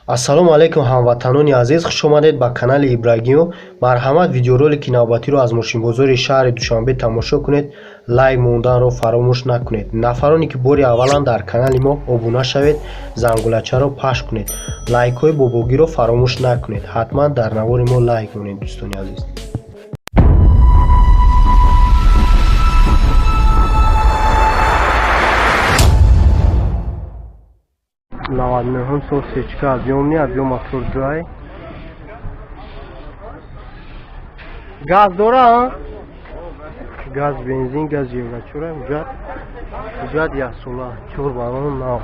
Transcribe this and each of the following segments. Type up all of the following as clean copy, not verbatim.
Ассалому алайкум, ҳамватанони азиз, хушомадед ба канали Ибрагимов. Марҳамат, видеоролики навбатиро аз мошинбозори шаҳри Душанбе тамошо кунед. Лайк монданро фаромӯш накунед. Нафароне ки бори аввалан дар канали мо обуна шавед, зангулачаро пахш кунед. Лайкҳои бобогиро фаромӯш накунед. Ҳатман дар навори мо лайк монед, дӯстони азиз. 99 сол сечка объёмный, объём мотор драй. Газ дора, газ бензин, газ еврочора, ҳуҷҷат, ҳуҷҷат яксола, чор баллон нав.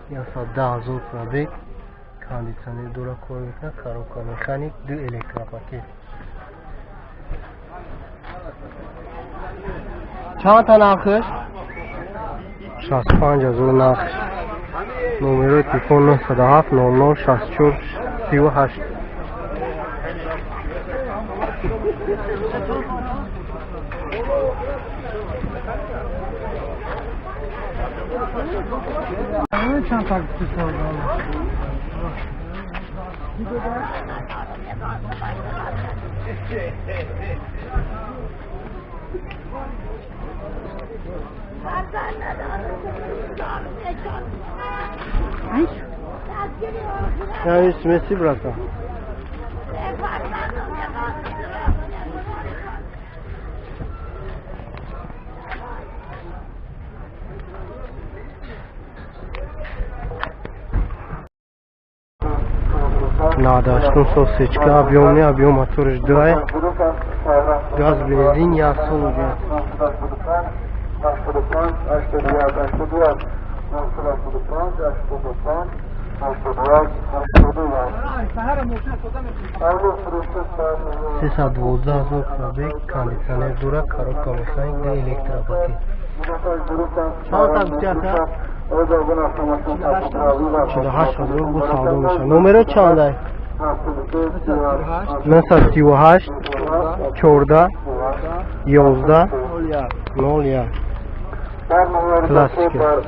110 000 пробег, кондитсионер дора, кор мекунад, коробка механик, ду электропакет. Чанд та нархш? 65 000 нархш. Номерои телефон 907 00 64 38. Чанд такси? Yani смеси, брата. 98 сол сечка объёмный, объём моторш дуай, газ бензин, як сол уҷад. 312 000 пробег, кондитсионер дора, коробка механик, ду электропакет. Чанд та гуфти, ака? 48 000 бо савдо мешавад. Номеро чандай? 938 14 11 01. Классика.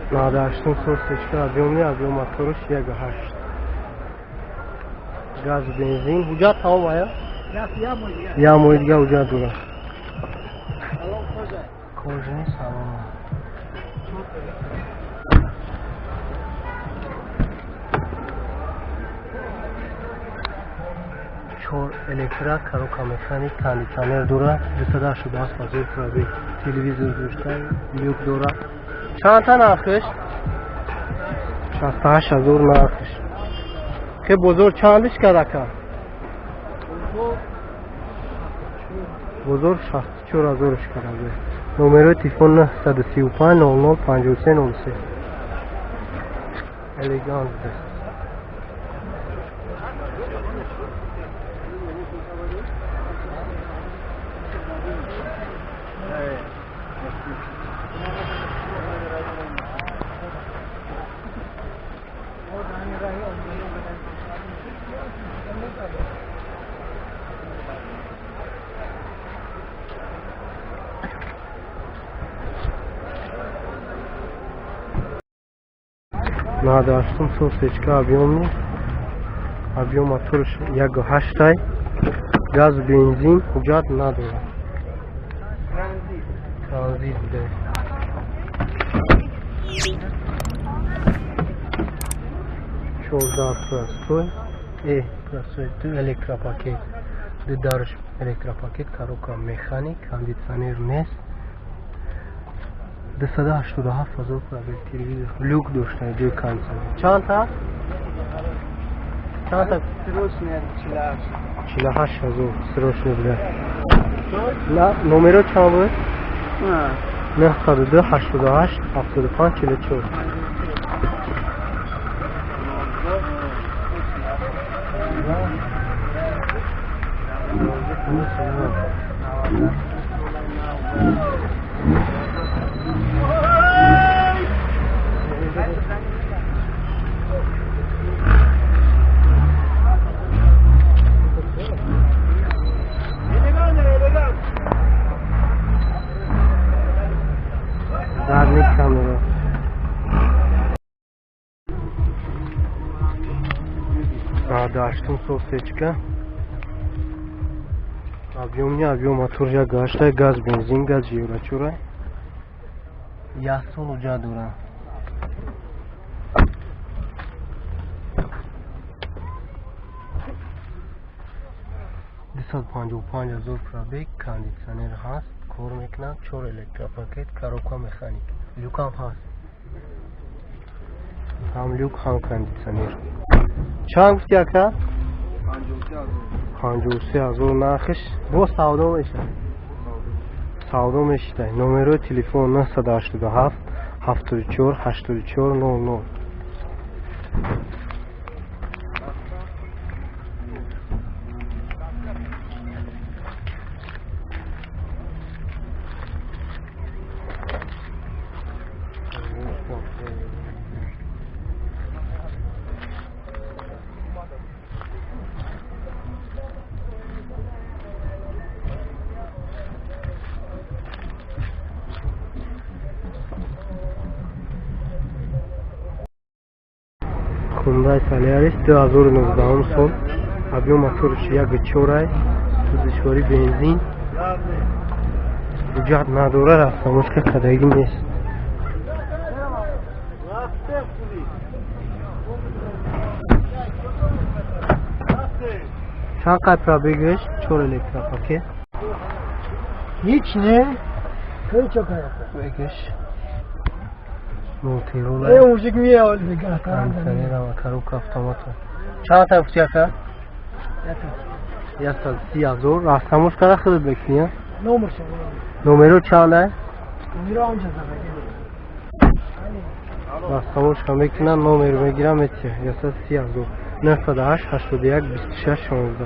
98 сол сечка объёмный, объём моторш 1,8, газ бензин, ҳуҷҷат тамом ая, як моҳи дига ҳуҷҷат дорад. Кожаный салон. Чор электро, коробка механик, кондитсионер дорад, 287 000 пробег, телевизор дошта, люк дорад. Чанд та нархш? 68 000 нархш. Ке бозор чандиш кард, ака? Бозор 64 000 кард. Номерои телефон 935 00 53 03. Элегант. 98 сол сечка объёмный, объём моторш 1,8, газ бензин, ҳуҷҷат надорад, транзит буда. 14 простой, простой, ду электропакет, ду дарш электропакет, коробка механик, кондитсионер нест. 287 ҳазор пробег телевизор. Люк дошта, ҷои кондитсионер. Чанд та? Чанд та? Срочный 48. 48 ҳазор срочный бля. На, номеро чанд буд? 902 88 75 44. Задний камера. 98 сол сечка. Объем не объем, мотор я гашта, газ, бензин, газ, еврочура. Я сол уҷа дора. 255 ҳазор пробег, кондитсионер ҳаст, кор мекунад, 4 электропакет, коробка механик. Люкам ҳаст. Ҳам люк, ҳам кондитсионер. Чанд гуфти ака? 53 ҳазор нархиш. Боз савдо мешавад. Савдо мешавад. Номерои телефон 987 74 84 00. Хундай Солярис 2019 сол, объем моторш 1.4, сӯзишворӣ бензин, ҳуҷҷат надора, рафтамошка кадагӣ нест. Чанд қай пробегаш? 4 электропакет. Ҳеч не? Хеле чо кардам. Бегаш. Мултирула. Мужик меяд дигар. Кондитсионер ва коробка автомат. Чанд та гуфти ака? 130 ҳазор. Рафтамош кара худат бекунӣ? Номершо. Номеро чанд ай? Номеро онҷа задагӣ. Рафтамош ка мекунам, номер мегирам, метия. 130 ҳазор. 908 81 26 16.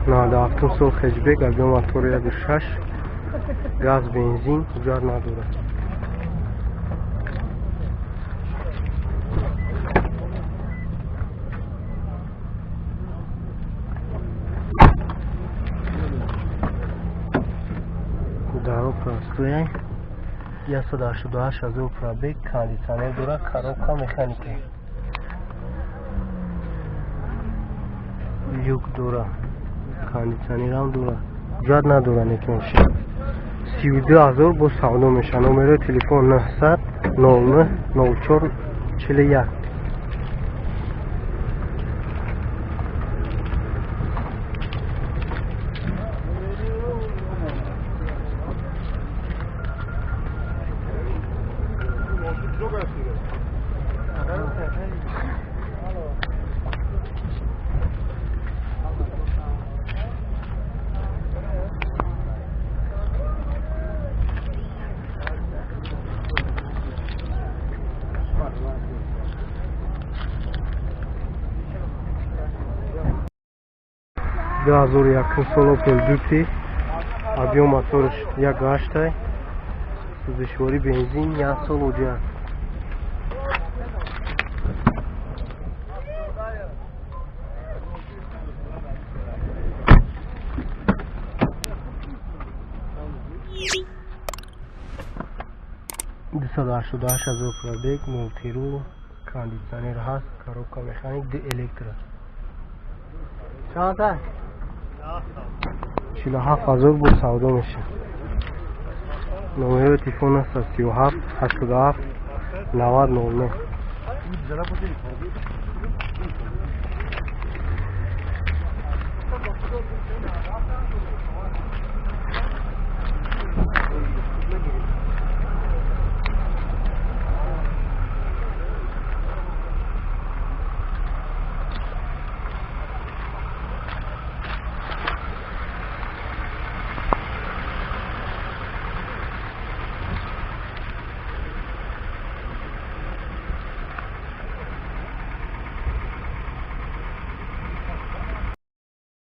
97 сол хеҷбек, объем мотор 1.6, газ, бензин, ҳуҷҷат надорад. Даро простой, 188 ҳазор пробег, кондитсионер дорад, коробка механика. Люк дорад, кондитсионерам дорад, ҳуҷҷат надорад неки мошин. 32 ҳазор боз савдо мешавад. Номерои телефон 900 09 04 41. 2001 сол Opel Duty, объем моторш 1.8, сӯзишворӣ бензин, 1 сол уҷа. 288 ҳазор пробег, мултирул, кондитсионер ҳаст, коробка механик, ду электро. Чанд та? 47 000 бо савдо мешавад. Номерои телефон аст 37 87 90 00.